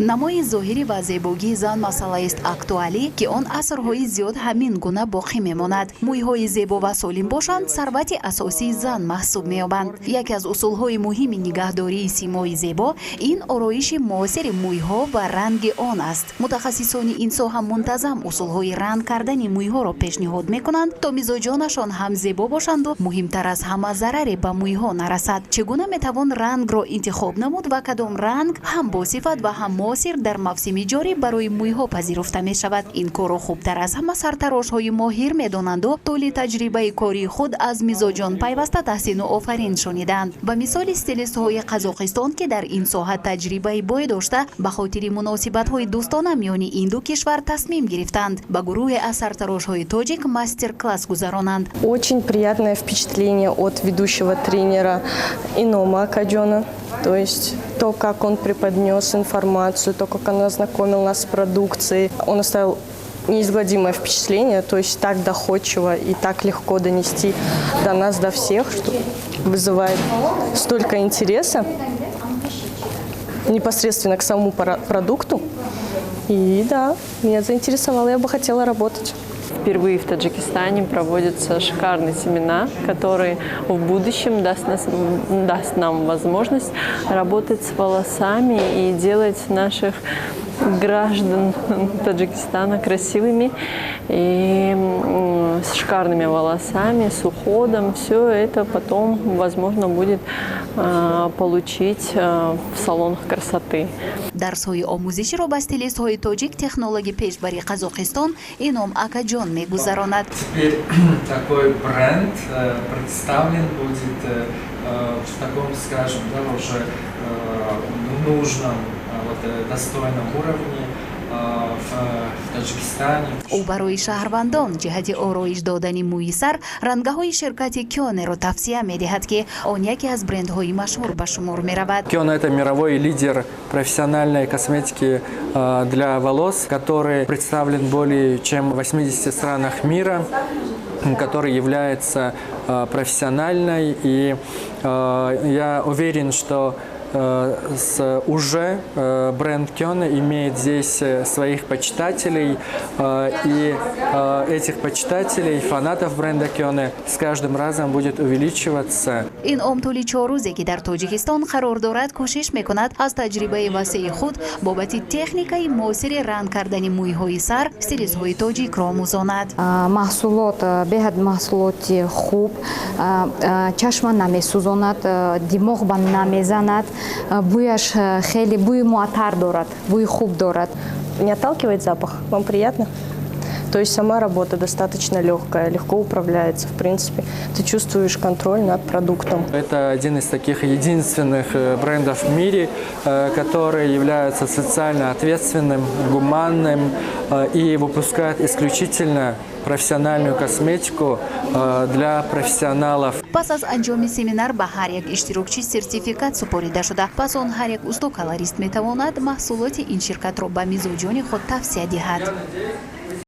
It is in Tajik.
Намои зоҳирӣ ва зебогии зан масъалаест актуалӣ, ки он асрҳои зиёд ҳамин гуна боқӣ мемонад. Мӯйҳои зебо ва солим бошанд, сарвати асосии зан маҳсуб меёбанд. Яке аз усулҳои муҳими нигаҳдории симои зебо ин ороиши муосири мӯйҳо ва ранги он аст. Мутахассисони ин соҳа мунтазам усулҳои ранг кардани мӯйҳоро пешниҳод мекунанд, то мизоҷонашон ҳам зебо бошанду, муҳимтар аз ҳама, зараре ба мӯйҳо нарасад. Чӣ гуна метавон рангро интихоб намуд ва кадом ранг ҳам босифат ва ҳам муосир дар мавсими ҷорӣ барои мӯйҳо пазируфта мешавад? Ин корро хубтар аз ҳама сартарошҳои моҳир медонанду тӯли таҷрибаи кории худ аз мизоҷон пайваста таҳсину офарин шунидаанд. Ба мисоли стилистҳои Қазоқистон, ки дар ин соҳа таҷрибаи бой дошта, ба хотири муносибатҳои дӯстона миёни ин ду кишвар тасмим гирифтанд ба гурӯҳе аз сартарошҳои тоҷик мастер-класс гузаронанд. Очень приятное впечатление от ведущего тренера Инома Акаджона. То есть то, как он преподнес информацию, то, как он ознакомил нас с продукцией. Он оставил неизгладимое впечатление, то есть так доходчиво и так легко донести до нас, до всех, что вызывает столько интереса непосредственно к самому продукту. И да, меня заинтересовало, я бы хотела работать. Впервые в Таджикистане проводится шикарный семинар, который в будущем даст нам возможность работать с волосами и делать наших граждан Таджикистана красивыми и с шикарными волосами, с уходом. Все это потом возможно будет получить в салонах красоты. Дарсҳои омӯзиширо ба стилистҳои тоҷик технологи пешбари Қазоқистон Ином Акаҷон мегузаронад. Теперь такой бренд представлен будет в таком, скажем, да, уже нужном, вот, достойном уровне в Таджикистане. Ӯ барои шаҳрвандон ҷиҳати ороиш додани мӯи сар рангаҳои ширкати Кёнеро тавсия медиҳад, ки он яке аз брендҳои машҳур ба шумор меравад. Кёне – это мировой лидер профессиональной косметики для волос, который представлен более чем в 80 странах мира, который является профессиональной. И я уверен, что уже бренд Кёне имеет здесь своих почитателей, и этих почитателей, фанатов бренда Кёне, с каждым разом будет увеличиваться. Инъом тӯли 4 рӯзе, ки дар Тоҷикистон қарор дорад, кӯшиш мекунад аз таҷрибаи васеи худ бобати техникаи муосири ранг кардани мӯйҳои сар стилистҳои тоҷикро омӯзонад. Маҳсулот беҳад маҳсулоти хуб, чашма намесӯзонад, димоғ ба намезанад, бӯяш хеле бӯи муаттар дорад, бӯи хуб дорад. Не отталкивает запах? Вам приятно? То есть сама работа достаточно легкая, легко управляется, в принципе. Ты чувствуешь контроль над продуктом. Это один из таких единственных брендов в мире, который является социально ответственным, гуманным и выпускает исключительно профессиональную косметику для профессионалов. Пас аз анҷоми семинар ба ҳар як иштирокчӣ сертификат супорида шуда, пас он ҳар як усто колорист метавонад маҳсулоти ин ширкатро ба мизоҷони худ тавсия диҳад.